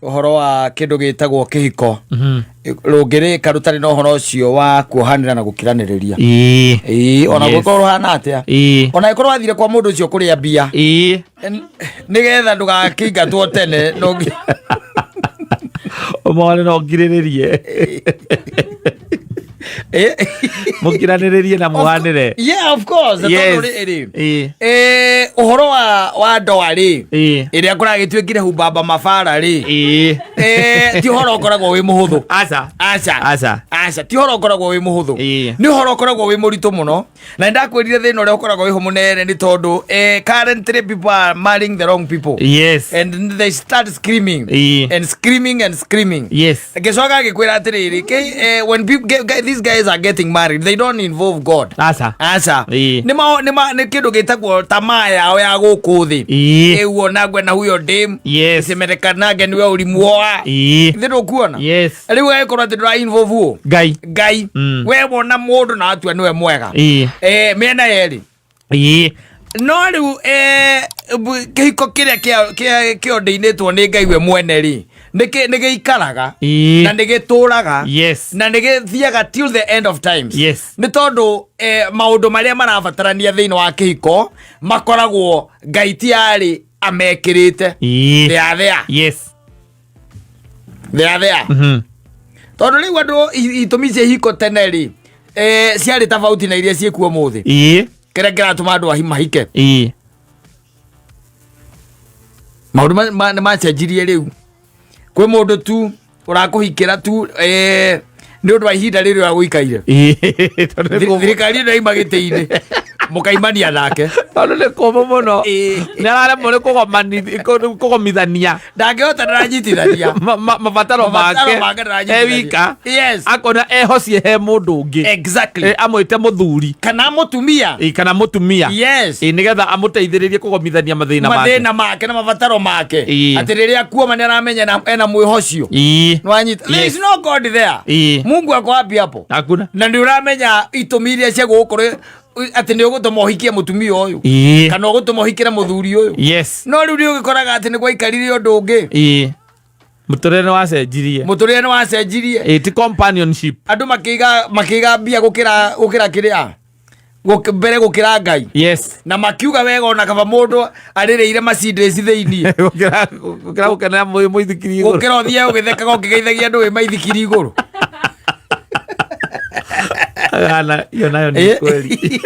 Ũhoro wa kĩndũ gĩtagwo kĩhiko rũngĩrĩka rũtarĩ na ũhoro ũcio wa kuohanĩra na gũkiranĩrĩria. Ĩĩ, ona gũkorwo rũhana atĩa, ona ĩkorwo wathire kwa mũndũ ũcio kũrĩa mbia nĩgetha ndũgakĩingatwo tene no Ũmone no ngirĩrĩrie. Mũkiranĩrĩrie na muhanĩre. Yeah, of course. Tondũ rĩrĩ, ũhoro wa ndoa rĩ, ĩrĩa kũragĩtuĩkire humbamba mabara rĩ, ti ũhoro ũkoragwo wĩ mũhũthũ. Aca. Aca. Aca. Aca, ti ũhoro ũkoragwo wĩ mũhũthũ. Nĩ ũhoro ũkoragwo wĩ mũritũ mũno, na nĩndakwĩrire thĩna ũrĩa ũkoragwo wĩho mũnene nĩ tondũ currently people are marrying the wrong people and they start screaming and screaming and screaming. Ngĩcoka ngĩkwĩra atĩrĩrĩ, when people, these guys are getting married, they don't involve God. Aca. Aca. Nĩ kĩndũ gĩtagwo tamaa yao ya gũkũ thĩ. Ĩuonagwe na huyo dame. Isemerekanage niwe ulimuoa. Ithe ndũkuona? Rĩu agĩkorwo atĩ ndũra involve ũ? Ngai. Ngai. We wona mũndũ na atua nĩwe mwega. Mĩena yerĩ. No rĩu kĩhiko kĩrĩa kĩordainĩtwo nĩ Ngai we mwene rĩ, nĩ gĩikaraga na nĩ gĩtũraga na nĩ gĩthiaga till the end of times. Nĩ tondũ maũndũ marĩa marabatarania thĩinĩ wa kĩhiko makoragwo Ngai tiarĩ amekĩrĩte. They are there. They are there. Tondũ rĩu andũ itũmi cia ihiko tene rĩ, ciarĩ tofauti na iria ciĩkuo ũmũthĩ. Kĩrĩa kĩratũma andũ ahi mahike. Maũndũ nĩ macenjirie rĩu. Kwĩ mũndũ tu ũrakũhikĩra tu nĩ ũndũ wa ihinda rĩrĩ ũragũikaire. Tondũ nĩ kũmũ. Thirikari ĩno yaima gĩtĩ-inĩ mũkaimania nake. Tondũ nĩ kũmũ mũno. Nĩ araremwo nĩ kũgomithania. Ndangĩhota, ndaranyitithania. Mabataro Mabataro make make e ndaranyitithania. wika. Akona ehocie he mũndũ ũngĩ. Amwĩte mũthuri. Kana mũtumia. Kana mũtumia. Nĩgetha amũteithĩrĩrie kũgomithania mathĩna make. Mathĩna make na mabataro make. Atĩ rĩrĩa kuoma nĩ aramenya ena mwĩhocio. Nĩwanyita? There is no God there. Mungu ako wapi hapo? Hakuna. Na nĩ ũramenya itũmi iria cia gũgũkorwo atĩ nĩ ũgũtũma ũhikie mũtumia ũyũ kana ũgũtũma ũhikĩre mũthuri ũyũ. No rĩu nĩ ũgĩkoraga atĩ nĩ gwaikarire ũndũ ũngĩ. Mũtũrĩre nĩ wacenjirie. Mũtũrĩre nĩ wacenjirie. Ti companionship. Andũ makĩiga mbia gũkĩra kĩrĩa mbere gũkĩra Ngai. Na makiuga wega ona kaba mũndũ arĩrĩire macindĩci thĩiniĩ. Gũkĩra gũkenera mũithikiri igũrũ. Gũkĩra ũthiĩ ũgĩthekaga ũkĩgeithagia andũ wĩ maithikiri igũrũ. Gana, iyo nayo nĩ kweli.